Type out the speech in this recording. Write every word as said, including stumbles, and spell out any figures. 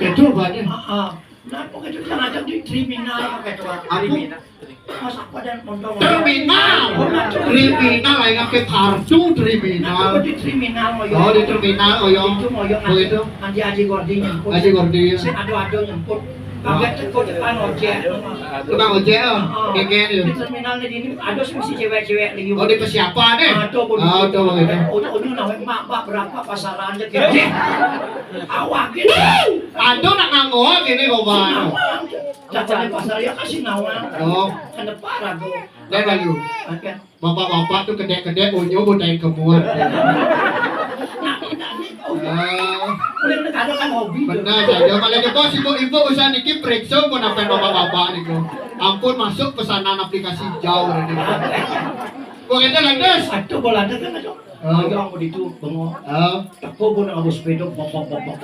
Betul banget. Heeh. Nah, pokoknya itu yang ada di terminal, pakai tuh. Aku. Mas, apa dan montong? Terminal. Oh, nah, terminal, aing ké kartu terminal. Nah, di terminal, Moyo. Oh, di terminal, Moyo. Itu, Moyo, begitu. Nanti Aji Gordi nyemput. Aji Gordi, ya. Si Ado-Ado nyemput. Kaget, kok tukang ojek. Tukang ojek, oh. Heeh. Kéngkén, ya. Di terminal nih, ini ada sih si cewek-cewek liu. Oh, di persiapan, eh? Ada, Bu. Ah, ada, Bu, gitu. Udah, udah, nah, mak, mak, berapa pasaran, gitu. Awak, gitu. Aduh, nak nganggo gini, kok, Bang. Datangnya pasar, ya, kasih nawar. Oh. Kenapa, ragu? Dan lalu. Oke. Bapak-bapak tuh kedek-kedek, unyu botain kemuat. Nah, nah, ini, oh, ah. Udah negara kan hobi tuh. Benar saja. Kalau gitu, si ibu-ibu usah niki periksa pun apa bapak-bapak niku. Ampun, masuk pesanan aplikasi jauh ini. Kok kita lantas? Aduh, bola ada kan, aduh. Oh. Ayo, aku di itu, bengok. Oh. Teko pun aku sepeda, pop, pop, pop, pop.